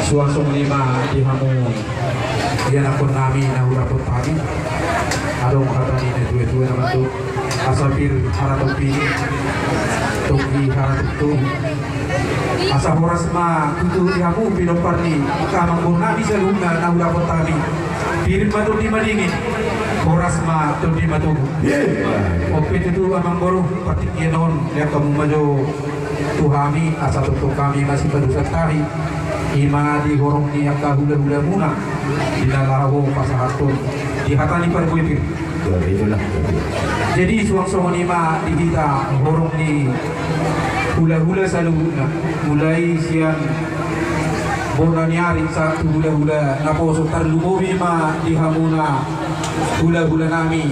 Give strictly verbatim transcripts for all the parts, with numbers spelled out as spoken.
Suang songon i ma di hamu ianakkon nami na hurapot hami. Adong hata ni na tua-tua nama tu, asa pir haratompi, tondi haratompi. Asa horas ma tutu di hamu pinompar ni angka amangboru nami saluhutna na hurapot hami. Pir ma tondi madingin. Horas ma tondi matogu. Ope tutu amangboru, partingkian on, liat hamu ma jo tu hami, asa tongtong hami masipadusan tahi, i ma di horong ni angka hula-hulamuna, di na laho pasahathon di hata ni parbue pir. Jadi suang songon i ma di hita horong ni hula-hula saluhutna, mulai sian bona ni ari sahat tu hula-hula naposo, tarlumobi ma di hamuna hula-hula nami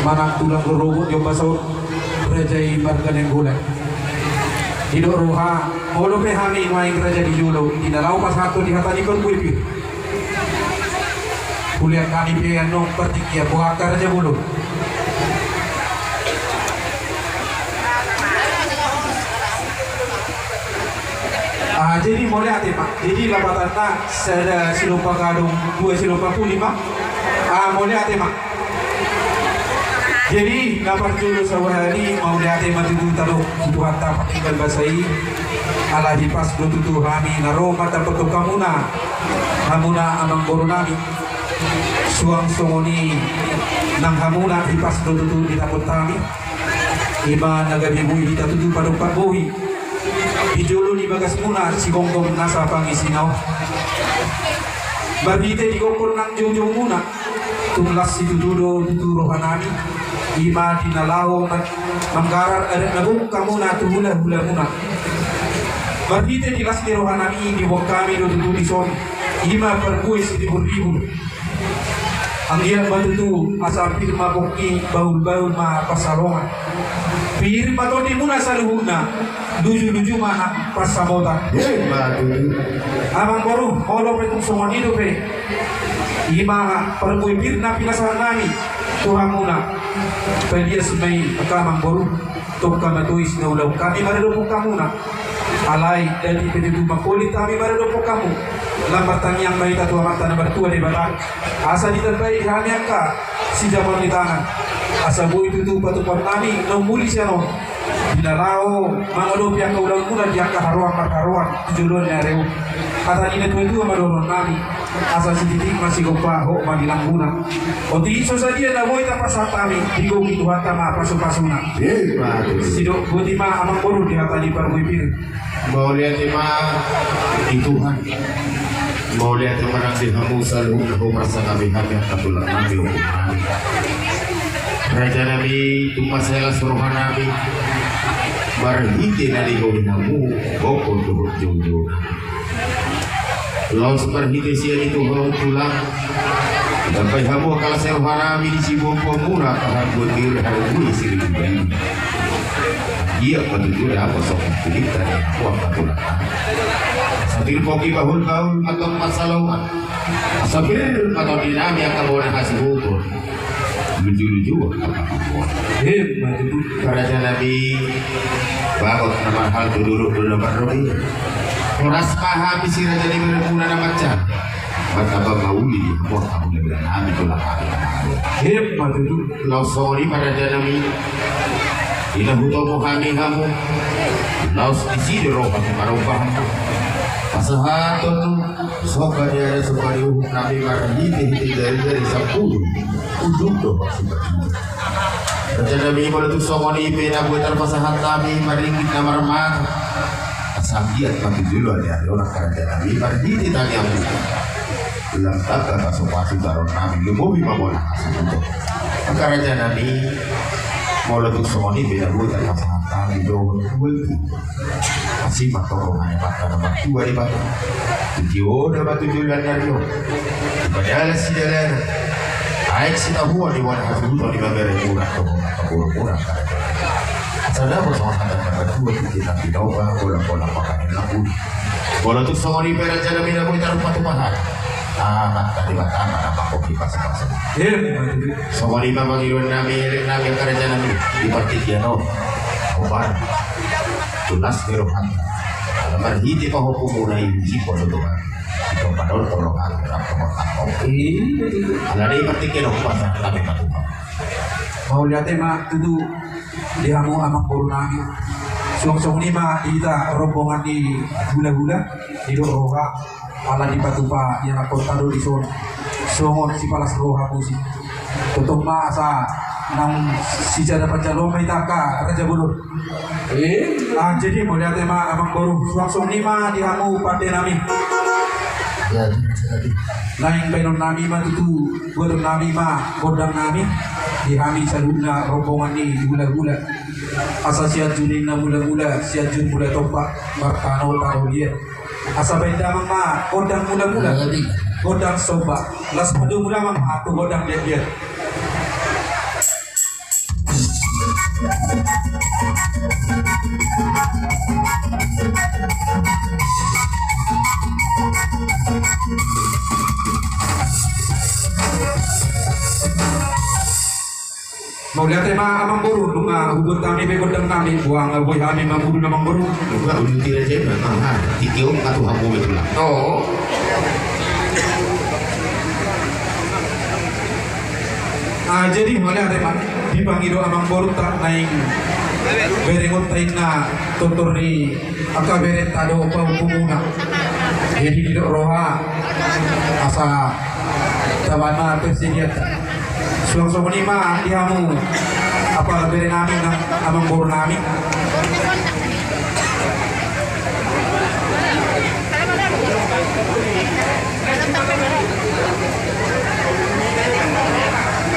manang tulang rorobot di ombas on. Raja i marga Nainggolan. Didok roha, molo pe hami nuaeng raja di jolo, di na laho pasahathon di hata ni parbue pir. Hulean hami pe annon partingkian, boha angka raja bolon. Ah, jadi mauliate ma. Jadi lapatanna sada silompa gadong, dua silompa puli ma. Ah, mauliate ma. Jadi na parjolo saur hali mauliate ma tutu tadok tu Tuhanta Panghimbal Basa i, ala hipas do tutu hami na ro mandapothon hamuna, hamuna amangboru nami. Suang songon i nang hamuna hipas do tutu didapot hami. I ma na gabe boi hita tutu padompak bohi di jolo ni bagasmuna sigomgom nasa pangisina on. Marhite digokhon nang joujoumuna, tung las situtu do tutu rohanami, i ma di na laho man-, manggarar adat na gok hamuna tu hulahulamuna. Marhite di las ni rohanami i diboan hami do tutu dison, i ma parbue siriburribur. Anggiat ma tutu asa pir ma pongki, bahulbahul ma pansalongan. Pir ma tondimuna saluhutna, lujuluju ma pansamotan. Emma tutu. Amangboru, molo pe tung songon i dope, i ma parbue pir na pinasahat nami tu hamuna. Palias ma i angka amangboru. Tongka ma tois na ulaon hami maradophon hamuna. Alai dati pe tutu mangkolit hami maradophon hamu. Lam martangiang ma hita tu Amanta na martua Debata, asa ditambai hami angka sijabon ni tangan, asa boi tutu patupaon nami na umuli sian on, di na laho mangadopi angka ulaonmuna di angka haroan marharoan tu joloan ni ari on. Hata ni na tuatua ma dohonon nami. Asa sititik ma sigompa, hot ma di langguna. Otik so sadia na boi tapasahat hami, digohi Tuhanta ma pasupasuna. Emma tutu. Sidok boti ma amangboru di hata ni parbue pir. Mauliate ma di Tuhan. Mauliate ma nang di hamu saluhutna, ho marsangapi hami angka tulang nami, ompung nami. Raja nami, tung mansai las roha nami marhite na digohi hamu gokhon dohot joujou nami. Laos marhite sian i tu ho tulang, ditambai hamu angka las ni roha nami, disi boan muna angka harbue pir, harbue siriburribur. Ia ma tutu dapot songon pilinta ni hamu angka tulang. Asa pir pongki, bahulbahul antong pansalongan. Asa pir ma tondi nami angka bona hasuhuton. Lujuluju angka pangamuan. Emma tutu. Raja nami, bagot na marhalto, dolok do na marrobi. Horas ma hami si raja ni beremuna na mansai. Martamba ma uli di hamu angka hulahula nami, tulang nami. Emma tutu. Laos songon i ma raja nami, di na hutomu hami hamu, laos disi do ro hami maromba hamu. Pasahathon somba ni adat, somba ni uhum nami marhitehite jarijari sampulu. Ujung do maksud. Raja nami, molo tung songon i pe na boi tarpasahat hami maringgit na marmata, asa anggiat ma tu joloan ni ari on angka raja nami marhite tangiangmuna. Lam tamba pasupasu jaloon nami, lumobi ma bona hasuhuton. Angka raja nami, molo tung songon i pe na boi tarpasahat hami dohot. Asi ma torop ni Amanta na martua Debata. Tutu olo ma tu joloan ni ari on, dipadalan sidalanan, aek sitahuon, di bona hasuhuton, di mamere murah dohot na kaboro murah. Sada bosongan hata na martua, tutu na pinoba, bola-bola pakai na pun. Molo tung songon i pe raja nami na boi tarpatupa hami, Amanta Debata ma na manggohi pasupasu. Songon i ma pangidoan nami, elek nami, angka raja nami, di partingkian on. Oban. Tunas ni rohanta. Marhite pahompumuna i, di si pondok tu ma. Ito padol tolong aku rap tolong aku. Iya, betul. Ala dei partingkian aku pasang kami patupa. Mauliate ma tutu di hamu amang boru nami. Suang songon i ma di hita rombongan ni hulahula, didok roha. Ala dipatupa ianakhonta do dison. Songon sipalas roha muse. Tongtong ma asa naung sijada panjaloon ma hita angka raja bolon. Eh? Ah, jadi mauliate ma amang boru, suang songon i ma di hamu pande nami. Jadi, jadi. Naeng baenon nami ma tutu, buaton nami ma gondang nami di hami saluhutna rombongan ni hulahula. Asa Sianjur ninna mulamula, Sianjur Mula Tompa, martanotano liat. Asa baen damang ma gondang mulamula. Jadi. Gondang somba. Laos padomu damang ma tu gondang liat-liat. Mauliate ma amang boru, nunga hubuat hami be gondang nami, boha nga boi hami mangudut amang boru. Nunga ulu tira jema, aha, titi on nga tu hamu be tulang. Oh. Ah, jadi mauliate ma, dipangido amang boru ta naeng berengonta inna tortor ni angka berenta dohot pahompumuna. Jadi didok roha asa tabaen ma persediaanta. Suang songon i ma di hamu apala bere nami nang amang boru nami.